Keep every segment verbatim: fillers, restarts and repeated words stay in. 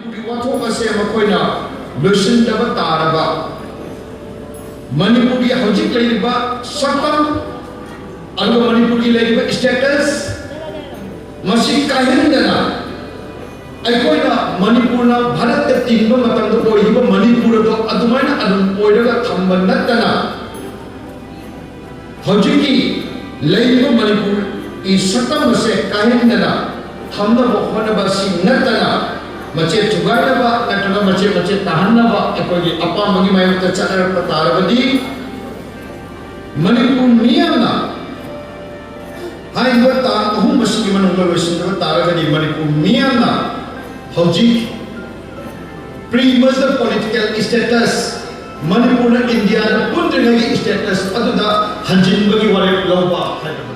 ꯋꯥꯊꯣꯛ ꯑꯁꯦ ꯃꯈꯣꯏꯅ ꯂꯣꯏꯁꯤꯟꯗꯕ ꯇꯥꯔꯕ, ꯃꯅꯤꯄꯨꯔꯒꯤ ꯍꯧꯖꯤꯛ ꯂꯩꯔꯤꯕ ꯁꯛꯇꯝ, ꯑꯗꯨꯒ ꯃꯅꯤꯄꯨꯔꯒꯤ ꯂꯩꯔꯤꯕ status, ꯃꯁꯤ ꯀꯥꯏꯍꯟꯗꯅ ꯑꯩꯈꯣꯏꯅ ꯃꯅꯤꯄꯨꯔꯅ ꯚꯥꯔꯠꯇ ꯇꯤꯟꯕ ꯃꯇꯝꯗ ꯑꯣꯏꯈꯤꯕ ꯃꯅꯤꯄꯨꯔ ꯑꯗꯣ ꯑꯗꯨꯃꯥꯏꯅ ꯑꯗꯨꯝ ꯑꯣꯏꯔꯒ ꯊꯝꯕ ꯅꯠꯇꯅ, ꯍꯧꯖꯤꯛꯀꯤ ꯂꯩꯔꯤꯕ ꯃꯅꯤꯄꯨꯔꯒꯤ ꯁꯛꯇꯝ ꯑꯁꯦ ꯀꯥꯏꯍꯟꯗꯅ ꯊꯝꯅꯕ ꯍꯣꯠꯅꯕ ꯑꯁꯤ ꯅꯠꯇꯅ, ꯃꯆꯦꯠ ꯊꯨꯒꯥꯏꯅꯕ ꯅꯠꯇ꯭ꯔꯒ ꯃꯆꯦꯠ ꯃꯆꯦꯠ ꯇꯥꯍꯟꯅꯕ ꯑꯩꯈꯣꯏꯒꯤ ꯑꯄꯥꯝꯕꯒꯤ ꯃꯥꯌꯣꯛꯇ ꯆꯠꯅꯔꯛꯄ ꯇꯥꯔꯕꯗꯤ, ꯃꯅꯤꯄꯨꯔ ꯃꯤꯌꯥꯝꯅ ꯍꯥꯏꯔꯤꯕ ꯇꯥꯡ ꯑꯍꯨꯝ ꯑꯁꯤꯒꯤ ꯃꯅꯨꯡꯗ ꯂꯣꯏꯁꯤꯟꯗꯕ ꯇꯥꯔꯒꯗꯤ, ꯃꯅꯤꯄꯨꯔ ꯃꯤꯌꯥꯝꯅ ꯍꯧꯖꯤꯛ pre-merger political status, ꯃꯅꯤꯄꯨꯔꯅ ꯏꯟꯗꯤꯌꯥꯗ ꯄꯨꯟꯗ꯭ꯔꯤꯉꯩꯒꯤ status ꯑꯗꯨꯗ ꯍꯟꯖꯤꯟꯕꯒꯤ ꯋꯥꯔꯦꯞ ꯂꯧꯕ ꯍꯥꯏꯕꯅꯤ꯫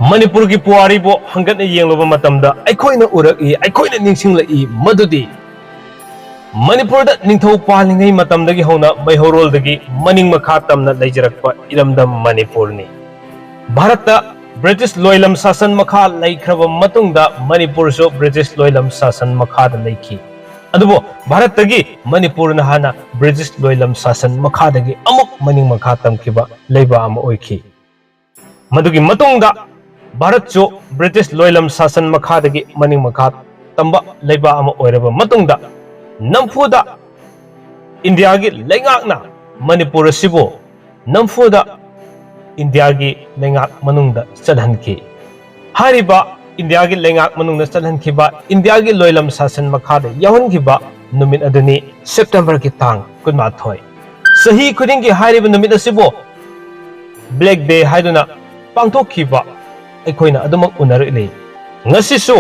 ꯃꯅꯤꯄꯨꯔꯒꯤ ꯄꯨꯋꯥꯔꯤꯕꯨ ꯍꯪꯒꯠꯅ ꯌꯦꯡꯂꯨꯕ ꯃꯇꯝꯗ ꯑꯩꯈꯣꯏꯅ ꯎꯔꯛꯏ, ꯑꯩꯈꯣꯏꯅ ꯅꯤꯡꯁꯤꯡꯂꯛꯏ ꯃꯗꯨꯗꯤ ꯃꯅꯤꯄꯨꯔꯗ ꯅꯤꯡꯊꯧ ꯄꯥꯜꯂꯤꯉꯩ ꯃꯇꯝꯗꯒꯤ ꯍꯧꯅ ꯃꯩꯍꯧꯔꯣꯜꯗꯒꯤ ꯃꯅꯤꯡ ꯃꯈꯥ ꯇꯝꯅ ꯂꯩꯖꯔꯛꯄ ꯏꯔꯝꯗꯝ ꯃꯅꯤꯄꯨꯔꯅꯤ꯫ ꯚꯥꯔꯠꯇ ꯕ꯭ꯔꯤꯇꯤꯁ ꯂꯣꯏꯂꯝ ꯁꯥꯁꯟ ꯃꯈꯥ ꯂꯩꯈ꯭ꯔꯕ ꯃꯇꯨꯡꯗ ꯃꯅꯤꯄꯨꯔꯁꯨ ꯕ꯭ꯔꯤꯇꯤꯁ ꯂꯣꯏꯂꯝ ꯁꯥꯁꯟ ꯃꯈꯥꯗ ꯂꯩꯈꯤ꯫ ꯑꯗꯨꯕꯨ ꯚꯥꯔꯠꯇꯒꯤ ꯃꯅꯤꯄꯨꯔꯅ ꯍꯥꯟꯅ ꯕ꯭ꯔꯤꯇꯤꯁ ꯂꯣꯏꯂꯝ ꯁꯥꯁꯟ ꯃꯈꯥꯗꯒꯤ ꯑꯃꯨꯛ ꯃꯅꯤꯡ ꯃꯈꯥ ꯇꯝꯈꯤꯕ ꯂꯩꯕꯥꯛ ꯑꯃ ꯑꯣꯏꯈꯤ꯫ ꯃꯗꯨꯒꯤ ꯃꯇꯨꯡꯗ ꯚꯥꯔꯠꯁꯨ ꯕ꯭ꯔꯤꯇꯤꯁ ꯂꯣꯏꯂꯝ ꯁꯥꯁꯟ ꯃꯈꯥꯗꯒꯤ ꯃꯅꯤꯡ ꯃꯈꯥ ꯇꯝꯕ ꯂꯩꯕꯥꯛ ꯑꯃ ꯑꯣꯏꯔꯕ ꯃꯇꯨꯡꯗ, ꯅꯝꯐꯨꯗ ꯏꯟꯗꯤꯌꯥꯒꯤ ꯂꯩꯉꯥꯛꯅ ꯃꯅꯤꯄꯨꯔ ꯑꯁꯤꯕꯨ ꯅꯝꯐꯨꯗ ꯏꯟꯗꯤꯌꯥꯒꯤ ꯂꯩꯉꯥꯛ ꯃꯅꯨꯡꯗ ꯆꯠꯍꯟꯈꯤ꯫ ꯍꯥꯏꯔꯤꯕ ꯏꯟꯗꯤꯌꯥꯒꯤ ꯂꯩꯉꯥꯛ ꯃꯅꯨꯡꯗ ꯆꯠꯍꯟꯈꯤꯕ, ꯏꯟꯗꯤꯌꯥꯒꯤ ꯂꯣꯏꯂꯝ ꯁꯥꯁꯟ ꯃꯈꯥꯗ ꯌꯥꯎꯍꯟꯈꯤꯕ ꯅꯨꯃꯤꯠ ꯑꯗꯨꯅꯤ ꯁꯦꯞꯇꯦꯝꯕꯔꯒꯤ ꯇꯥꯡ ꯀꯨꯟꯃꯥꯊꯣꯏ꯫ ꯆꯍꯤ ꯈꯨꯗꯤꯡꯒꯤ ꯍꯥꯏꯔꯤꯕ ꯅꯨꯃꯤꯠ ꯑꯁꯤꯕꯨ Black Day ꯍꯥꯏꯗꯨꯅ ꯄꯥꯡꯊꯣꯛꯈꯤꯕ ꯑꯩꯈꯣꯏꯅ ꯑꯗꯨꯃꯛ ꯎꯅꯔꯛꯂꯤ꯫ ꯉꯁꯤꯁꯨ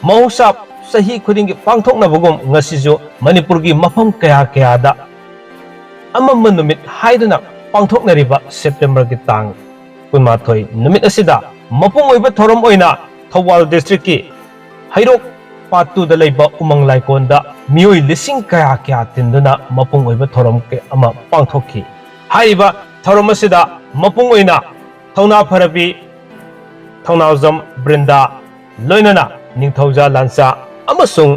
ꯃꯍꯧꯁꯥ ꯆꯍꯤ ꯈꯨꯗꯤꯡꯒꯤ ꯄꯥꯡꯊꯣꯛꯅꯕꯒꯨꯝ, ꯉꯁꯤꯁꯨ ꯃꯅꯤꯄꯨꯔꯒꯤ ꯃꯐꯝ ꯀꯌꯥ ꯀꯌꯥꯗ ꯑꯃꯝꯕ ꯅꯨꯃꯤꯠ ꯍꯥꯏꯗꯨꯅ ꯄꯥꯡꯊꯣꯛꯅꯔꯤꯕ ꯁꯦꯞꯇꯦꯝꯕꯔꯒꯤ ꯇꯥꯡ ꯀꯨꯟꯃꯥꯊꯣꯏ ꯅꯨꯃꯤꯠ ꯑꯁꯤꯗ ꯃꯄꯨꯡ ꯑꯣꯏꯕ ꯊꯧꯔꯝ ꯑꯣꯏꯅ ꯊꯧꯕꯥꯜ districtꯀꯤ ꯍꯩꯔꯣꯛ Part twoꯗ ꯂꯩꯕ ꯎꯃꯪ ꯂꯥꯏꯀꯣꯟꯗ ꯃꯤꯑꯣꯏ ꯂꯤꯁꯤꯡ ꯀꯌꯥ ꯀꯌꯥ ꯇꯤꯟꯗꯨꯅ ꯃꯄꯨꯡ ꯑꯣꯏꯕ ꯊꯧꯔꯝ ꯀꯌꯥ ꯑꯃ ꯄꯥꯡꯊꯣꯛꯈꯤ꯫ ꯍꯥꯏꯔꯤꯕ ꯊꯧꯔꯝ ꯑꯁꯤꯗ ꯃꯄꯨꯡ ꯑꯣꯏꯅ ꯊꯧꯅꯥ ꯐꯔꯕꯤ ꯊꯧꯅꯥꯎꯖꯝ ꯕ꯭ꯔꯤꯟꯗꯥ, ꯂꯣꯏꯅꯅ ꯅꯤꯡꯊꯧꯖꯥ ꯂꯥꯟꯆꯥ ꯑꯃꯁꯨꯡ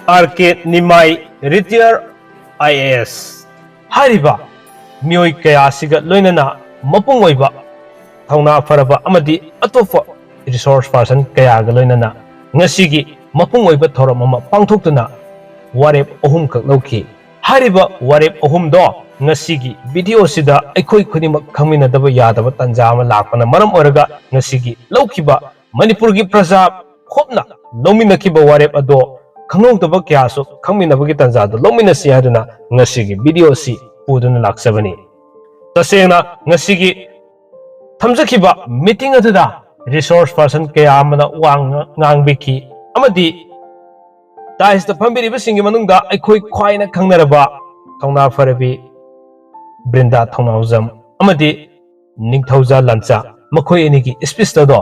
R K Nimai, ꯔꯤꯇꯤꯌꯔ I A S. ꯍꯥꯏꯔꯤꯕ ꯃꯤꯑꯣꯏ ꯀꯌꯥ ꯑꯁꯤꯒ ꯂꯣꯏꯅꯅ ꯃꯄꯨꯡ ꯑꯣꯏꯕ ꯊꯧꯅꯥ ꯐꯔꯕ ꯑꯃꯗꯤ ꯑꯇꯣꯞꯄ ꯔꯤꯁꯣꯔꯁ ꯄꯥꯔꯁꯟ ꯀꯌꯥꯒ ꯂꯣꯏꯅꯅ ꯉꯁꯤꯒꯤ ꯃꯄꯨꯡ ꯑꯣꯏꯕ ꯊꯧꯔꯝ ꯑꯃ ꯄꯥꯡꯊꯣꯛꯇꯨꯅ ꯋꯥꯔꯦꯞ ꯑꯍꯨꯝꯈꯛ ꯂꯧꯈꯤ꯫ ꯍꯥꯏꯔꯤꯕ ꯋꯥꯔꯦꯞ ꯑꯍꯨꯝꯗꯣ ꯉꯁꯤꯒꯤ ꯚꯤꯗꯤꯑꯣꯁꯤꯗ ꯑꯩꯈꯣꯏ ꯈꯨꯗꯤꯡꯃꯛ ꯈꯪꯃꯤꯟꯅꯗꯕ ꯌꯥꯗꯕ ꯇꯥꯟꯖꯥ ꯑꯃ ꯂꯥꯛꯄꯅ ꯃꯔꯝ ꯑꯣꯏꯔꯒ ꯉꯁꯤꯒꯤ ꯂꯧꯈꯤꯕ ꯃꯅꯤꯄꯨꯔꯒꯤ ꯄ꯭ꯔꯖꯥ ꯈꯣꯞꯅ ꯂꯧꯃꯤꯟꯅꯈꯤꯕ ꯋꯥꯔꯦꯞ ꯑꯗꯣ ꯈꯪꯍꯧꯗꯕ ꯀꯌꯥꯁꯨ ꯈꯪꯃꯤꯟꯅꯕꯒꯤ ꯇꯥꯟꯖꯥꯗꯨ ꯂꯧꯃꯤꯟꯅꯁꯤ ꯍꯥꯏꯗꯨꯅ ꯉꯁꯤꯒꯤ ꯚꯤꯗꯤꯑꯣ ꯑꯁꯤ ꯄꯨꯗꯨꯅ ꯂꯥꯛꯆꯕꯅꯤ꯫ ꯇꯁꯦꯡꯅ ꯉꯁꯤꯒꯤ ꯊꯝꯖꯈꯤꯕ ꯃꯤꯇꯤꯡ ꯑꯗꯨꯗ ꯔꯤꯁꯣꯔꯁ ꯄꯥꯔꯁꯟ ꯀꯌꯥ ꯑꯃꯅ ꯋꯥ ꯉ-, ꯉꯥꯡꯕꯤꯈꯤ ꯑꯃꯗꯤ ꯗꯥꯏꯁꯇ ꯐꯝꯕꯤꯔꯤꯕꯁꯤꯡꯒꯤ ꯃꯅꯨꯡꯗ ꯑꯩꯈꯣꯏ ꯈ꯭ꯋꯥꯏꯅ ꯈꯪꯅꯔꯕ ꯊꯧꯅꯥ ꯐꯔꯕꯤ ꯕ꯭ꯔꯤꯟꯗꯥ ꯊꯧꯅꯥꯎꯖꯝ ꯑꯃꯗꯤ ꯅꯤꯡꯊꯧꯖꯥ ꯂꯥꯟꯆꯥ, ꯃꯈꯣꯏ ꯑꯅꯤꯒꯤ ꯁ꯭ꯄꯤꯆ ꯑꯗꯣ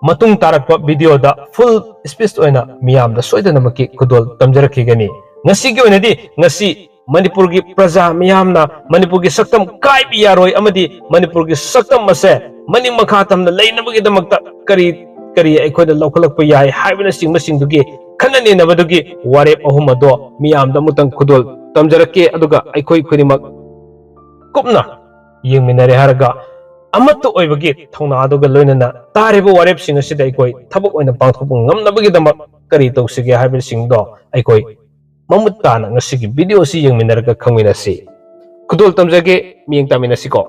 ꯃꯇꯨꯡ ꯇꯥꯔꯛꯄ ꯚꯤꯗꯤꯑꯣꯗ ꯐꯨꯜ ꯁ꯭ꯄꯤꯆ ꯑꯣꯏꯅ ꯃꯤꯌꯥꯝꯗ ꯁꯣꯏꯗꯅꯃꯛꯀꯤ ꯈꯨꯗꯣꯜ ꯇꯝꯖꯔꯛꯈꯤꯒꯅꯤ꯫ ꯉꯁꯤꯒꯤ ꯑꯣꯏꯅꯗꯤ ꯉꯁꯤ ꯃꯅꯤꯄꯨꯔꯒꯤ ꯄ꯭ꯔꯖꯥ ꯃꯤꯌꯥꯝꯅ ꯃꯅꯤꯄꯨꯔꯒꯤ ꯁꯛꯇꯝ ꯀꯥꯏꯕ ꯌꯥꯔꯣꯏ ꯑꯃꯗꯤ ꯃꯅꯤꯄꯨꯔꯒꯤ ꯁꯛꯇꯝ ꯑꯁꯦ ꯃꯅꯤꯡ ꯃꯈꯥ ꯇꯝꯅ ꯂꯩꯅꯕꯒꯤꯗꯃꯛꯇ ꯀꯔꯤ ꯀꯔꯤ ꯑꯩꯈꯣꯏꯅ ꯂꯧꯈꯠꯂꯛꯄ ꯌꯥꯏ ꯍꯥꯏꯕꯅꯆꯤꯡꯕꯁꯤꯡꯗꯨꯒꯤ ꯈꯟꯅ ꯅꯩꯅꯕꯗꯨꯒꯤ ꯋꯥꯔꯦꯞ ꯑꯍꯨꯝ ꯑꯗꯣ ꯃꯤꯌꯥꯝꯗ ꯑꯃꯨꯛꯇꯪ ꯈꯨꯗꯣꯜ ꯇꯝꯖꯔꯛꯀꯦ꯫ ꯑꯗꯨꯒ ꯑꯩꯈꯣꯏ ꯈꯨꯗꯤꯡꯃꯛ ꯀꯨꯞꯅ ꯌꯦꯡꯃꯤꯟꯅꯔꯦ ꯍꯥꯏꯔꯒ ꯑꯃꯠꯇ ꯑꯣꯏꯕꯒꯤ ꯊꯧꯅꯥꯗꯨꯒ ꯂꯣꯏꯅꯅ ꯇꯥꯔꯤꯕ ꯋꯥꯔꯦꯞꯁꯤꯡ ꯑꯁꯤꯗ ꯑꯩꯈꯣꯏ ꯊꯕꯛ ꯑꯣꯏꯅ ꯄꯥꯡꯊꯣꯛꯄ ꯉꯝꯅꯕꯒꯤꯗꯃꯛ ꯀꯔꯤ ꯇꯧꯁꯤꯒꯦ ꯍꯥꯏꯕꯁꯤꯡꯗꯣ ꯑꯩꯈꯣꯏ ꯃꯃꯨꯠ ꯇꯥꯅ ꯉꯁꯤꯒꯤ ꯚꯤꯗꯤꯑꯣ ꯑꯁꯤ ꯌꯦꯡꯃꯤꯟꯅꯔꯒ ꯈꯪꯃꯤꯟꯅꯁꯤ꯫ ꯈꯨꯗꯣꯜ ꯇꯝꯖꯒꯦ, ꯃꯤꯠꯌꯦꯡ ꯇꯥꯃꯤꯟꯅꯁꯤꯀꯣ꯫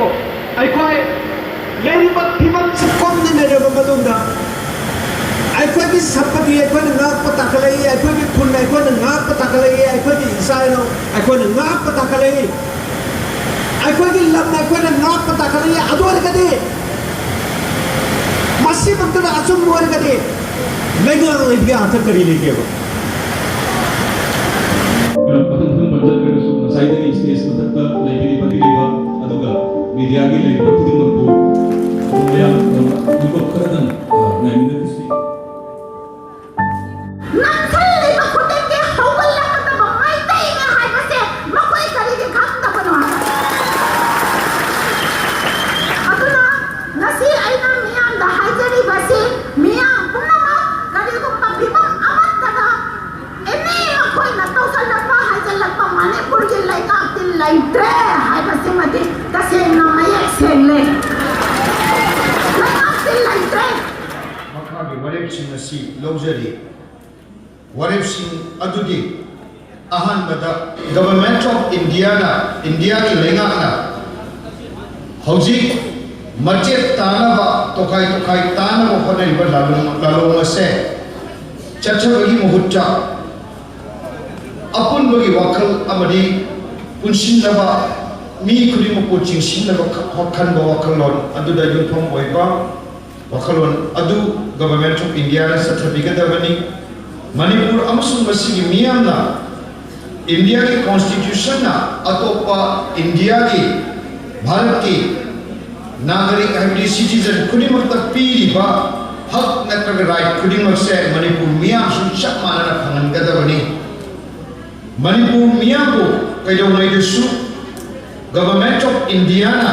ꯑꯩꯈꯣꯏ ꯂꯩꯔꯤꯕ ꯐꯤꯕꯝꯁꯤ ꯀꯣꯝꯅ ꯂꯩꯔꯕ ꯃꯇꯨꯡꯗ ꯑꯩꯈꯣꯏꯒꯤ ꯁꯝꯄꯇꯤ ꯑꯩꯈꯣꯏꯅ ꯉꯥꯛꯄ ꯇꯥꯈꯠꯂꯛꯏ, ꯑꯩꯈꯣꯏꯒꯤ ꯈꯨꯟ ꯑꯩꯈꯣꯏꯅ ꯉꯥꯛꯄ ꯇꯥꯈꯠꯂꯛꯏ, ꯑꯩꯈꯣꯏꯒꯤ ꯏꯆꯥ ꯏꯅꯥꯎ ꯑꯩꯈꯣꯏꯅ ꯉꯥꯛꯄ ꯇꯥꯈꯠꯂꯛꯏ, ꯑꯩꯈꯣꯏꯒꯤ ꯂꯝ ꯑꯩꯈꯣꯏꯅ ꯉꯥꯛꯄ ꯇꯥꯈꯠꯂꯛꯏ꯫ ꯑꯗꯨ ꯑꯣꯏꯔꯒꯗꯤ ꯃꯁꯤꯃꯛꯇꯗ ꯑꯆꯨꯝꯕ ꯑꯣꯏꯔꯒꯗꯤ ꯂꯩꯉꯥꯛ ꯂꯩꯕꯒꯤ ꯑꯥꯔꯊ ꯀꯔꯤ ꯂꯩꯒꯦꯕ? ꯃꯊꯪ ꯃꯊꯪ ꯄꯟꯖꯈ꯭ꯔꯒꯁꯨ ꯉꯁꯥꯏꯗꯒꯤ ꯁ꯭ꯇꯦꯖ ꯃꯊꯛꯇ ꯂꯩꯕꯤꯔꯤꯕ, ꯂꯩꯕꯤꯔꯤꯕ, ꯑꯗꯨꯒ ꯃꯦꯗꯤꯌꯥꯒꯤ ꯂꯩꯔꯤꯕ ꯈꯨꯗꯤꯡꯃꯛꯄꯨ ꯃꯌꯥꯝ ꯃꯤꯀꯨꯞ ꯈꯔꯗꯪ, ꯑ, ꯉꯥꯏꯃꯤꯟꯅꯕꯤꯁꯤ꯫ ꯅꯝꯊꯜꯂꯤꯕ ꯈꯨꯗꯤꯡꯒꯤ ꯍꯧꯒꯠꯂꯛꯀꯗꯕ ꯃꯩꯇꯩꯅꯤ ꯍꯥꯏꯕꯁꯦ ꯃꯈꯣꯏ ꯀꯔꯤꯒꯤ ꯈꯪꯗꯕꯅꯣ ꯍꯥꯏꯕ? ꯑꯗꯨꯅ ꯉꯁꯤ ꯑꯩꯅ ꯃꯤꯌꯥꯝꯗ ꯍꯥꯏꯖꯔꯤꯕꯁꯤ, ꯃꯤꯌꯥꯝ ꯄꯨꯝꯅꯃꯛ ꯀꯔꯤꯒꯨꯝꯕ ꯐꯤꯕꯝ ꯑꯃꯠꯇꯗ ꯑꯦꯅꯤ ꯃꯈꯣꯏꯅ ꯇꯧꯁꯜꯂꯛꯄ ꯍꯥꯏꯖꯜꯂꯛꯄ ꯃꯅꯤꯄꯨꯔꯒꯤ ꯂꯩꯉꯥꯛꯇꯤ ꯂꯩꯇ꯭ꯔꯦ ꯍꯥꯏꯕꯁꯤꯃꯗꯤ ꯇꯁꯦꯡꯅ ꯃꯌꯦꯛ ꯁꯦꯡꯂꯦ꯫ ꯂꯩꯉꯥꯛꯇꯤ ꯂꯩꯇ꯭ꯔꯦ꯫ ꯃꯈꯥꯒꯤ ꯋꯥꯔꯦꯞꯁꯤꯡ ꯑꯁꯤ ꯂꯧꯖꯔꯤ꯫ ꯋꯥꯔꯦꯞꯁꯤꯡ ꯑꯗꯨꯗꯤ ꯑꯍꯥꯟꯕꯗ Government of Indiaꯅ, ꯏꯟꯗꯤꯌꯥꯒꯤ ꯂꯩꯉꯥꯛꯅ ꯍꯧꯖꯤꯛ ꯃꯆꯦꯠ ꯇꯥꯅꯕ, ꯇꯣꯈꯥꯏ ꯇꯣꯈꯥꯏ ꯇꯥꯅꯕ ꯍꯣꯠꯅꯔꯤꯕ ꯂꯥꯂꯣꯡ, ꯂꯥꯂꯣꯡ ꯑꯁꯦ ꯆꯠꯊꯕꯒꯤ ꯃꯍꯨꯠꯇ ꯑꯄꯨꯟꯕꯒꯤ ꯋꯥꯈꯜ ꯑꯃꯗꯤ ꯄꯨꯟꯁꯤꯟꯅꯕ, ꯃꯤ ꯈꯨꯗꯤꯡꯃꯛꯄꯨ ꯆꯤꯡꯁꯤꯟꯅꯕ ꯈ-, ꯈꯟꯕ ꯋꯥꯈꯜꯂꯣꯟ ꯑꯗꯨꯗ ꯌꯨꯝꯐꯝ ꯑꯣꯏꯕ ꯋꯥꯈꯜꯂꯣꯟ ꯑꯗꯨ Government of Indiaꯅ ꯆꯠꯊꯕꯤꯒꯗꯕꯅꯤ꯫ ꯃꯅꯤꯄꯨꯔ ꯑꯃꯁꯨꯡ ꯃꯁꯤꯒꯤ ꯃꯤꯌꯥꯝꯅ ꯏꯟꯗꯤꯌꯥꯒꯤ Constitutionꯅ ꯑꯇꯣꯞꯄ ꯏꯟꯗꯤꯌꯥꯒꯤ, ꯚꯥꯔꯠꯀꯤ ꯅꯥꯒꯔꯤꯛ ꯍꯥꯏꯕꯗꯤ citizen ꯈꯨꯗꯤꯡꯃꯛꯇ ꯄꯤꯔꯤꯕ ꯍꯛ ꯅꯠꯇ꯭ꯔꯒ right ꯈꯨꯗꯤꯡꯃꯛꯁꯦ ꯃꯅꯤꯄꯨꯔ ꯃꯤꯌꯥꯝꯁꯨ ꯆꯞ ꯃꯥꯟꯅꯅ ꯐꯪꯍꯟꯒꯗꯕꯅꯤ꯫ ꯃꯅꯤꯄꯨꯔ ꯃꯤꯌꯥꯝꯕꯨ ꯀꯩꯗꯧꯉꯩꯗꯁꯨ Government of Indiaꯅ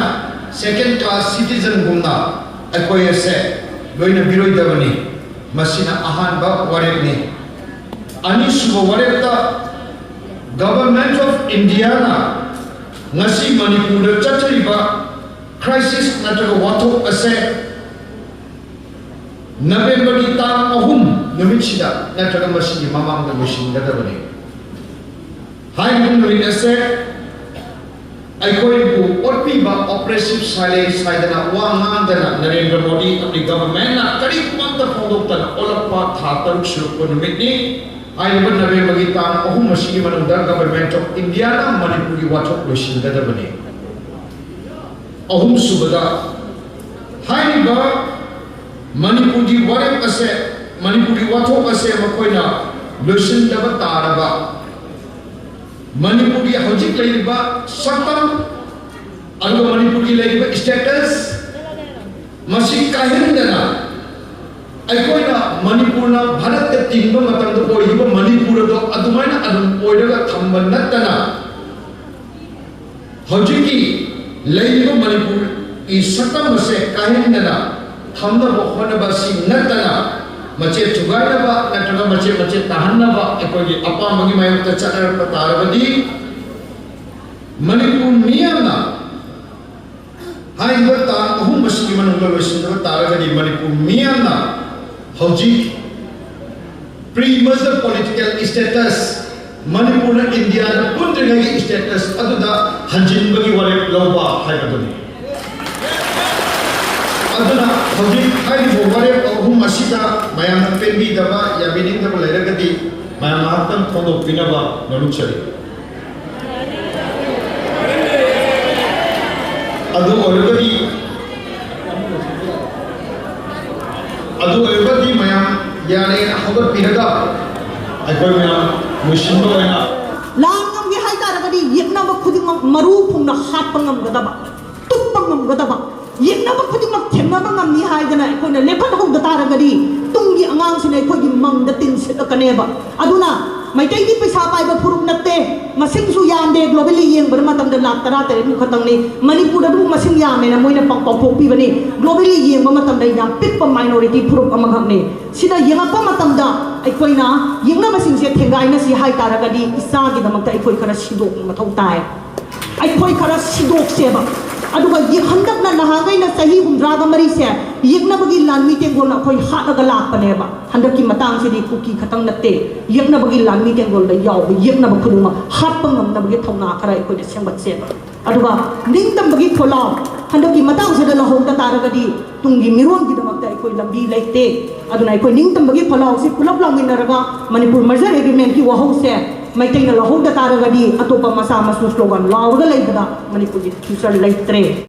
second class citizenꯒꯨꯝꯅ ꯑꯩꯈꯣꯏ ꯑꯁꯦ ꯂꯣꯏꯅꯕꯤꯔꯣꯏꯗꯕꯅꯤ꯫ ꯃꯁꯤꯅ ꯑꯍꯥꯟꯕ ꯋꯥꯔꯦꯞꯅꯤ꯫ ꯑꯅꯤꯁꯨꯕ ꯋꯥꯔꯦꯞꯇ Government of Indiaꯅ ꯉꯁꯤ ꯃꯅꯤꯄꯨꯔꯗ ꯆꯠꯊꯔꯤꯕ crisis ꯅꯠꯇ꯭ꯔꯒ ꯋꯥꯊꯣꯛ ꯑꯁꯦ Novemberꯒꯤ ꯇꯥꯡ ꯑꯍꯨꯝ ꯅꯨꯃꯤꯠꯁꯤꯗ ꯅꯠꯇ꯭ꯔꯒ ꯃꯁꯤꯒꯤ ꯃꯃꯥꯡꯗ ꯂꯣꯏꯁꯤꯟꯒꯗꯕꯅꯤ꯫ ꯍꯥꯏꯔꯤꯕ ꯅꯨꯃꯤꯠ ꯑꯁꯦ ꯑꯩꯈꯣꯏꯕꯨ ꯑꯣꯠ ꯄꯤꯕ oppressive silence ꯍꯥꯏꯗꯅ ꯋꯥ ꯉꯥꯡꯗꯅ ꯅꯔꯦꯟꯗ꯭ꯔ ꯃꯣꯗꯤ ꯑꯃꯗꯤ governmentꯅ ꯀꯔꯤꯒꯨꯝꯕ ꯑꯃꯇ ꯐꯣꯡꯗꯣꯛꯇꯅ ꯑꯣꯜꯂꯛꯄ ꯊꯥ ꯇꯔꯨꯛ ꯁꯨꯔꯛꯄ ꯅꯨꯃꯤꯠꯅꯤ꯫ ꯍꯥꯏꯔꯤꯕ ꯅꯕꯦꯝꯕꯔꯒꯤ ꯇꯥꯡ ꯑꯍꯨꯝ ꯑꯁꯤꯒꯤ ꯃꯅꯨꯡꯗ Government of Indiaꯅ ꯃꯅꯤꯄꯨꯔꯒꯤ ꯋꯥꯊꯣꯛ ꯂꯣꯏꯁꯤꯟꯒꯗꯕꯅꯤ꯫ ꯑꯍꯨꯝꯁꯨꯕꯗ, ꯍꯥꯏꯔꯤꯕ ꯃꯅꯤꯄꯨꯔꯒꯤ ꯋꯥꯔꯦꯞ ꯑꯁꯦ, ꯃꯅꯤꯄꯨꯔꯒꯤ ꯋꯥꯊꯣꯛ ꯑꯁꯦ ꯃꯈꯣꯏꯅ ꯂꯣꯏꯁꯤꯟꯗꯕ ꯇꯥꯔꯕ, ꯃꯅꯤꯄꯨꯔꯒꯤ ꯍꯧꯖꯤꯛ ꯂꯩꯔꯤꯕ ꯁꯛꯇꯝ, ꯑꯗꯨꯒ ꯃꯅꯤꯄꯨꯔꯒꯤ ꯂꯩꯔꯤꯕ status, ꯃꯁꯤ ꯀꯥꯏꯍꯟꯗꯅ ꯑꯩꯈꯣꯏꯅ ꯃꯅꯤꯄꯨꯔꯅ ꯚꯥꯔꯠꯇ ꯇꯤꯟꯕ ꯃꯇꯝꯗ ꯑꯣꯏꯈꯤꯕ ꯃꯅꯤꯄꯨꯔ ꯑꯗꯣ ꯑꯗꯨꯃꯥꯏꯅ ꯑꯗꯨꯝ ꯑꯣꯏꯔꯒ ꯊꯝꯕ ꯅꯠꯇꯅ, ꯍꯧꯖꯤꯛꯀꯤ ꯂꯩꯔꯤꯕ ꯃꯅꯤꯄꯨꯔꯒꯤ ꯁꯛꯇꯝ ꯑꯁꯦ ꯀꯥꯏꯍꯟꯗꯅ ꯊꯝꯅꯕ ꯍꯣꯠꯅꯕ ꯑꯁꯤ ꯅꯠꯇꯅ, ꯃꯆꯦꯠ ꯊꯨꯒꯥꯏꯅꯕ ꯅꯠꯇ꯭ꯔꯒ ꯃꯆꯦꯠ ꯃꯆꯦꯠ ꯇꯥꯍꯟꯅꯕ ꯑꯩꯈꯣꯏꯒꯤ ꯑꯄꯥꯝꯕꯒꯤ ꯃꯥꯌꯣꯛꯇ ꯆꯠꯅꯔꯛꯄ ꯇꯥꯔꯕꯗꯤ, ꯃꯅꯤꯄꯨꯔ ꯃꯤꯌꯥꯝꯅ ꯍꯥꯏꯔꯤꯕ ꯇꯥꯡ ꯑꯍꯨꯝ ꯑꯁꯤꯒꯤ ꯃꯅꯨꯡꯗ ꯂꯣꯏꯁꯤꯟꯗꯕ ꯇꯥꯔꯒꯗꯤ, ꯃꯅꯤꯄꯨꯔ ꯃꯤꯌꯥꯝꯅ ꯍꯧꯖꯤꯛ pre-merger political status, ꯃꯅꯤꯄꯨꯔꯅ ꯏꯟꯗꯤꯌꯥꯗ ꯄꯨꯟꯗ꯭ꯔꯤꯉꯩꯒꯤ status ꯑꯗꯨꯗ ꯍꯟꯖꯤꯟꯕꯒꯤ ꯋꯥꯔꯦꯞ ꯂꯧꯕ ꯍꯥꯏꯕꯗꯨꯅꯤ꯫ ꯑꯗꯨꯅ ꯍꯧꯖꯤꯛ ꯍꯥꯏꯔꯤꯕ ꯋꯥꯔꯦꯞ ꯑꯍꯨꯝ ꯑꯁꯤꯗ ꯃꯌꯥꯝꯅ ꯄꯦꯟꯕꯤꯗꯕ, ꯌꯥꯕꯤꯅꯤꯡꯗꯕ ꯂꯩꯔꯒꯗꯤ ꯃꯌꯥꯝ ꯉꯥꯏꯍꯥꯛꯇꯪ ꯐꯣꯡꯗꯣꯛꯄꯤꯅꯕ ꯅꯣꯂꯨꯛꯆꯔꯤ꯫ ꯑꯗꯨ ꯑꯣꯏꯔꯒꯗꯤ, ꯑꯗꯨ ꯑꯣꯏꯔꯒꯗꯤ ꯃꯌꯥꯝ ꯌꯥꯔꯦꯅ ꯍꯧꯒꯠꯄꯤꯔꯒ ꯑꯩꯈꯣꯏ ꯃꯌꯥꯝ ꯂꯣꯏꯁꯤꯟꯕ ꯑꯣꯏꯅ ꯂꯥꯟ ꯉꯝꯒꯦ ꯍꯥꯏꯇꯥꯔꯒꯗꯤ ꯌꯦꯛꯅꯕ ꯈꯨꯗꯤꯡꯃꯛ ꯃꯔꯨ ꯐꯨꯡꯅ ꯍꯥꯠꯄ ꯉꯝꯒꯗꯕ, ꯇꯨꯞꯄ ꯉꯝꯒꯗꯕ, ꯌꯦꯛꯅꯕ ꯈꯨꯗꯤꯡꯃꯛ ꯊꯦꯡꯅꯕ ꯉꯝꯅꯤ ꯍꯥꯏꯗꯅ ꯑꯩꯈꯣꯏꯅ ꯂꯦꯞꯍꯟꯍꯧꯗ ꯇꯥꯔꯒꯗꯤ ꯇꯨꯡꯒꯤ ꯑꯉꯥꯡꯁꯤꯅ ꯑꯩꯈꯣꯏꯒꯤ ꯃꯪꯗ ꯇꯤꯟ ꯁꯤꯠꯂꯛꯀꯅꯦꯕ꯫ ꯑꯗꯨꯅ ꯃꯩꯇꯩꯗꯤ ꯄꯩꯁꯥ ꯄꯥꯏꯕ ꯐꯨꯔꯨꯞ ꯅꯠꯇꯦ, ꯃꯁꯤꯡꯁꯨ ꯌꯥꯝꯗꯦ꯫ Globally ꯌꯦꯡꯕꯗ ꯃꯇꯝꯗ ꯂꯥꯛ ꯇꯔꯥ ꯇꯔꯦꯠꯃꯨꯛ ꯈꯛꯇꯪꯅꯤ꯫ ꯃꯅꯤꯄꯨꯔꯗ ꯑꯗꯨꯝ ꯃꯁꯤꯡ ꯌꯥꯝꯃꯦꯅ ꯃꯣꯏꯅ ꯄꯥꯎ ꯄꯥꯎꯊꯣꯛꯄꯤꯕꯅꯤ꯫ Globally ꯌꯦꯡꯕ ꯃꯇꯝꯗ ꯌꯥꯝ ꯄꯤꯛꯄ minority ꯐꯨꯔꯨꯞ ꯑꯃꯈꯛꯅꯤ꯫ ꯁꯤꯗ ꯌꯦꯡꯉꯛꯄ ꯃꯇꯝꯗ ꯑꯩꯈꯣꯏꯅ ꯌꯦꯛꯅꯕꯁꯤꯡꯁꯦ ꯊꯦꯡꯒꯥꯏꯅꯁꯤ ꯍꯥꯏ ꯇꯥꯔꯒꯗꯤ ꯏꯆꯥꯒꯤꯗꯃꯛꯇ ꯑꯩꯈꯣꯏ ꯈꯔ ꯁꯤꯗꯣꯛꯄ ꯃꯊꯧ ꯇꯥꯏ꯫ ꯑꯩꯈꯣꯏ ꯈꯔ ꯁꯤꯗꯣꯛꯁꯦꯕ꯫ ꯑꯗꯨꯒ ꯌꯦ-, ꯍꯟꯗꯛꯅ ꯅꯍꯥꯟꯈꯩꯅ ꯆꯍꯤ ꯍꯨꯝꯗ꯭ꯔꯥꯒ ꯃꯔꯤꯁꯦ ꯌꯦꯛꯅꯕꯒꯤ ꯂꯥꯟꯃꯤ ꯇꯦꯡꯒꯣꯜꯅ ꯑꯩꯈꯣꯏ ꯍꯥꯠꯂꯒ ꯂꯥꯛꯄꯅꯦꯕ꯫ ꯍꯟꯗꯛꯀꯤ ꯃꯇꯥꯡꯁꯤꯗꯤ ꯀꯨꯀꯤ ꯈꯛꯇꯪ ꯅꯠꯇꯦ, ꯌꯦꯛꯅꯕꯒꯤ ꯂꯥꯟꯃꯤ ꯇꯦꯡꯒꯣꯜꯗ ꯌꯥꯎꯕ ꯌꯦꯛꯅꯕ ꯈꯨꯗꯤꯡꯃꯛ ꯍꯥꯠꯄ ꯉꯝꯅꯕꯒꯤ ꯊꯧꯅꯥ ꯈꯔ ꯑꯩꯈꯣꯏꯅ ꯁꯦꯝꯒꯠꯁꯦꯕ꯫ ꯑꯗꯨꯒ ꯅꯤꯡꯇꯝꯕꯒꯤ ꯈꯣꯜꯂꯥꯎ, ꯍꯟꯗꯛꯀꯤ ꯃꯇꯥꯡꯁꯤꯗ ꯂꯧꯍꯧꯗ ꯇꯥꯔꯒꯗꯤ ꯇꯨꯡꯒꯤ ꯃꯤꯔꯣꯜꯒꯤꯗꯃꯛꯇ ꯑꯩꯈꯣꯏ ꯂꯝꯕꯤ ꯂꯩꯇꯦ꯫ ꯑꯗꯨꯅ ꯑꯩꯈꯣꯏ ꯅꯤꯡꯇꯝꯕꯒꯤ ꯈꯣꯜꯂꯥꯎꯁꯤ ꯄꯨꯂꯞ ꯂꯥꯎꯃꯤꯟꯅꯔꯒ ꯃꯅꯤꯄꯨꯔ ꯃꯔꯖꯔ ꯑꯦꯒ꯭ꯔꯤꯃꯦꯟꯒꯤ ꯋꯥꯍꯧꯁꯦ ꯃꯩꯇꯩꯅ ꯂꯧꯍꯧꯗ ꯇꯥꯔꯒꯗꯤ ꯑꯇꯣꯞꯄ ꯃꯆꯥ ꯃꯁꯨ ꯁ꯭ꯂꯣꯒꯥꯟ ꯂꯥꯎꯔꯒ ꯂꯩꯕꯗ ꯃꯅꯤꯄꯨꯔꯒꯤ ꯐ꯭ꯌꯨꯆꯔ ꯂꯩꯇ꯭ꯔꯦ꯫